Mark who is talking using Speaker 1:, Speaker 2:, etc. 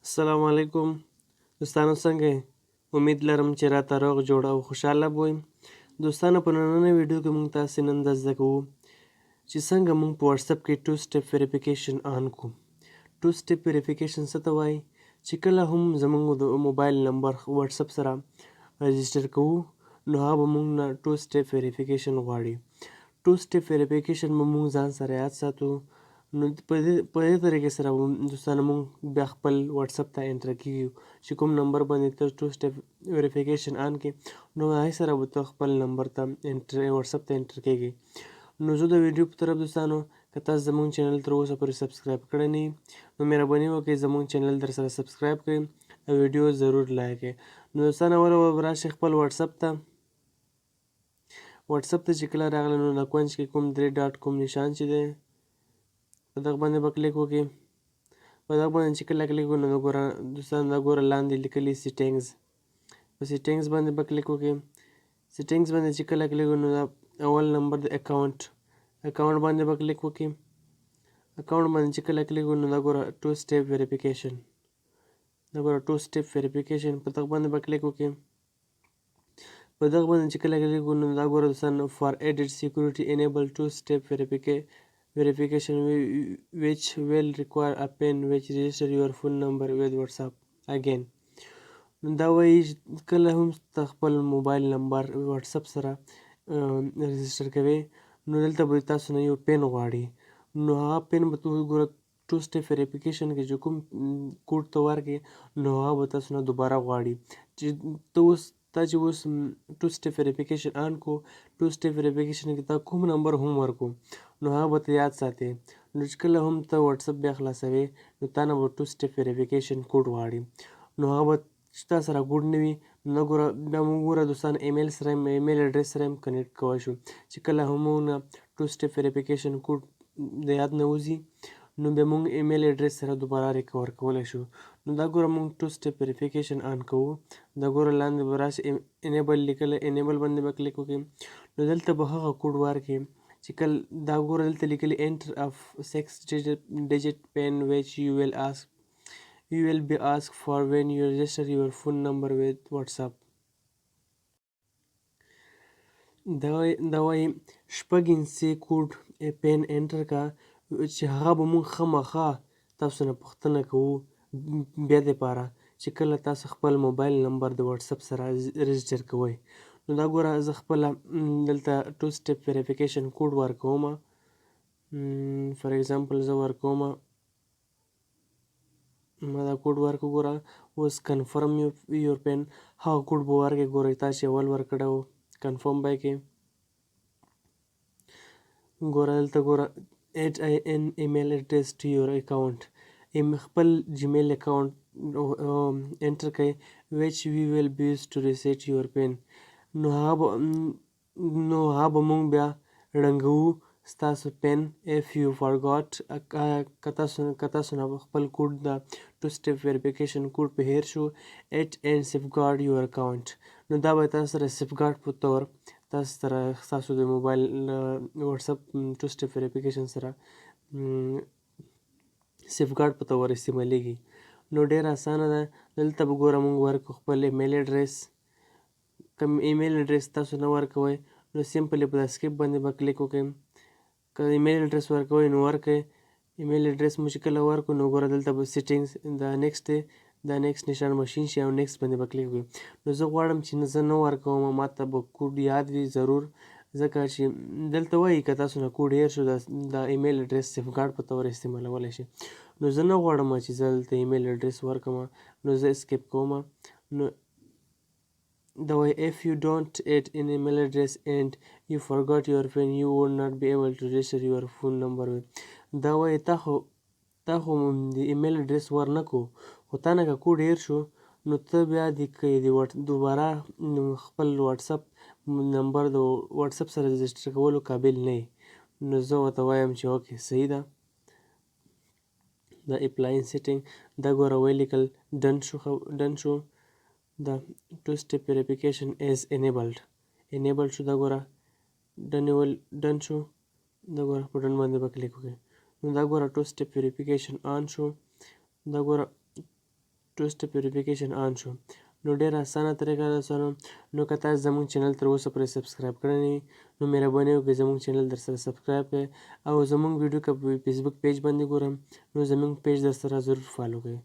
Speaker 1: السلام علیکم دوستانو، څنګه یې؟ امید لرم چې راته روغ جوړ او خوشحاله به وئ. دوستانو، په نننۍ ویډیو کې موږ تاسې نن دا زده کوو چې څنګه موږ په واتساپ کې ټو سټیپ ویریفیکیشن آن کو. ټو سټیپ ویریفیکیشن څه ته وایي؟ چې کله هم زموږ د موبایل نمبر واتساپ سره رجسټر کوو، نو هغه به موږ نه ټو سټیپ ویریفیکیشن غواړي. ټو سټیپ ویریفیکیشن به موږ ځان سره یاد ساتو، نو په دې طریقې سره دوستانو موږ بیا خپل واتساپ ته انټر کیږو، چې کوم نمبر باندې ته ټو سټیپ ویریفیکیشن آن کې، نو هغې سره به ته خپل نمبر ته انټر واتساپ ته انټر کیږي. نو زه د ویډیو په طرف. دوستانو، که تاسو زموږ چینل تر اوسه پورې سبسکرایب کړی نه، نو مهرباني وکړئ، زموږ چینل در سره سبسکرایب کړئ او ویډیو ضرور لایک کړئ. نو دوستانو، اول به راشئ خپل واتساپ ته. واتساپ ته چې کله راغلی، نو د کونج کې کوم درې ډاټ کوم نشان چې دی، په دغه باندې به کلیک وکړئ. په دغه باندې چې کله کلیک وکړئ، نو ګوره دوستان، دا ګوره لاندې لیکلي سیټینګز، په سیټینګز باندې به کلیک وکړئ. سیټینګز باندې چې کله کلیک وکړئ، نو دا اول نمبر د اکاونټ باندې به کلیک وکړئ. اکاونټ باندې چې کله کلیک وکړئ، نو دا ګوره ټو سټیپ ویریفیکیشن، دا ګوره ټو سټیپ ویریفیکیشن، په دغه باندې به کلیک وکړئ. په دغه باندې چې کله کلیک وکړو، نو دا ګوره دوستان، for added security, enable two step verification, which will require a PIN which register your phone number with WhatsApp again. نو دا وایي کله هم ته خپل موبایل نمبر واتساپ سره رجسټر کوي، نو دلته به تاسو نه یو پین غواړي. نو هغه پین به ګوره ټو سټیپ ویریفیکیشن کې چې کوم کوډ ته ورکې، نو هغه به تاسو نه دوباره غواړي. چې ته اوس تا چې اوس ټو سټیپ ویریفیکیشن آن کو، ټو سټیپ ویریفیکیشن کې تا کوم نمبر هم ورکو، نو هغه به ته یاد ساتې. نو چې کله هم ته واتساپ بیا خلاصوې، نو تا نه به ټو سټیپ ویریفیکیشن کوډ غواړي. نو هغه به چې تا سره کوډ نه وي، نو ګوره بیا موږ ګوره دوستان ایمیل سره، ایمیل اډرس سره هم کنیکټ کولی شو، چې کله هم موږ نه ټو سټیپ ویریفیکیشن کوډ د یاد نه وځي، نو بیا موږ ایمیل اډرس سره دوباره ریکور کولی شو. نو دا ګوره موږ ټو سټیپ ویریفیکیشن آن کوو. دا ګوره لاندې به راشي انیبل لیکلی، انیبل باندې به کلیک وکړئ. نو دلته به هغه کوډ ورکړي چې کله دا ګوره دلته لیکلی، enter a six digit PIN which you will be asked for when you register your phone number with WhatsApp. دا وایي شپږ هندسې کوډ پین انټر کا، چې هغه به موږ خامخا تاسو نه پوښتنه کوو بیا دپاره چې کله تاسو خپل موبایل نمبر د واتساپ سره رجسټر کوئ. نو دا ګوره زه خپله دلته ټو سټیپ ویریفیکیشن کوډ ورکوم. فار ایگزامپل زه ورکوم، ما دا کوډ ورکړو. ګوره اوس confirm your PIN، هغه کوډ به ورکړې. ګورئ، تا چې اول ورکړی و، کنفرم به یې کړې. ګوره دلته ګوره، add an email address to your account، خپل جیمیل اکاونټ انټر کړئ، which we will be used to reset your PIN. نو هغه به مونږ بیا ړنګوو ستاسو پین if you forgot، که تاسو نه خپل کوډ د ټو سټیپ ویریفیکیشن کوډ په هیر شو. It and safeguard your account. نو دا به تاسو سره سیفګارډ په طور تاسو سره ستاسو د موبایل واتساپ ټو سټیپ ویریفیکیشن سره سیفګارډ په طور استعمالیږي. نو ډېره اسانه ده. دلته به ګوره موږ ورکو خپل ایمیل اډرس. کوم ایمیل اډرس تاسو نه ورکوئ، نو سمپلی په دا سکیپ باندې به کلیک وکړئ. که ایمیل اډرس ورکوئ، نو ورکړئ. ایمیل اډرس مو چې کله ورکړو، نو ګوره دلته به سیټینګز دا نیکسټ دی، دا نیکسټ نشان به شین شي او نیکسټ باندې به کلیک وکړئ. نو زه غواړم چې زه نه ورکوم، ما ته به کوډ یاد وي ضرور، ځکه چې دلته وایي که تاسو نه کوډ هیر شو، دا ایمیل اډرس سیفګارډ په طور استعمالولی شي. نو زه نه غواړم چې زه دلته ایمیل اډرس ورکړم، نو زه اسکیپ کوم. نو دا وایي، if you don't add an email address and you forgot your PIN, you would not be able to register your phone number with. دا وایي تا خو د ایمیل اډرس ورنکو، خو تا نه که کوډ هیر شو، نو ته بیا د دوباره خپل واتساپ نمبر د واتساپ سره رجسټر کولو قابل نه. نو زه ورته وایم چې اوکې، صحیح ده. دا اپلاین سیټینګ، دا ګوره ولیکل، ډن شو، ډن شو. دا two step verification is enabled، enable شو. دا ګوره ډن ډن شو. دا ګوره په ډن باندې به کلیک وکړئ. نو دا ګوره ټو سټیپ ویریفیکیشن آن شو. دا ګوره ټو سټپ ویریفیکیشن آن شو. نو ډیره اسانه طریقه ده دوستانو. نو که تاسو زموږ چینل تر اوسه پورې سبسکرایب کړی نه وي، نو مهرباني وکړئ زموږ چینل در سره سبسکرایب کړئ، او زموږ ویډیو که په فیسبوک پیج باندې ګورم، نو زموږ پیج در سره ضرور فالو کړئ.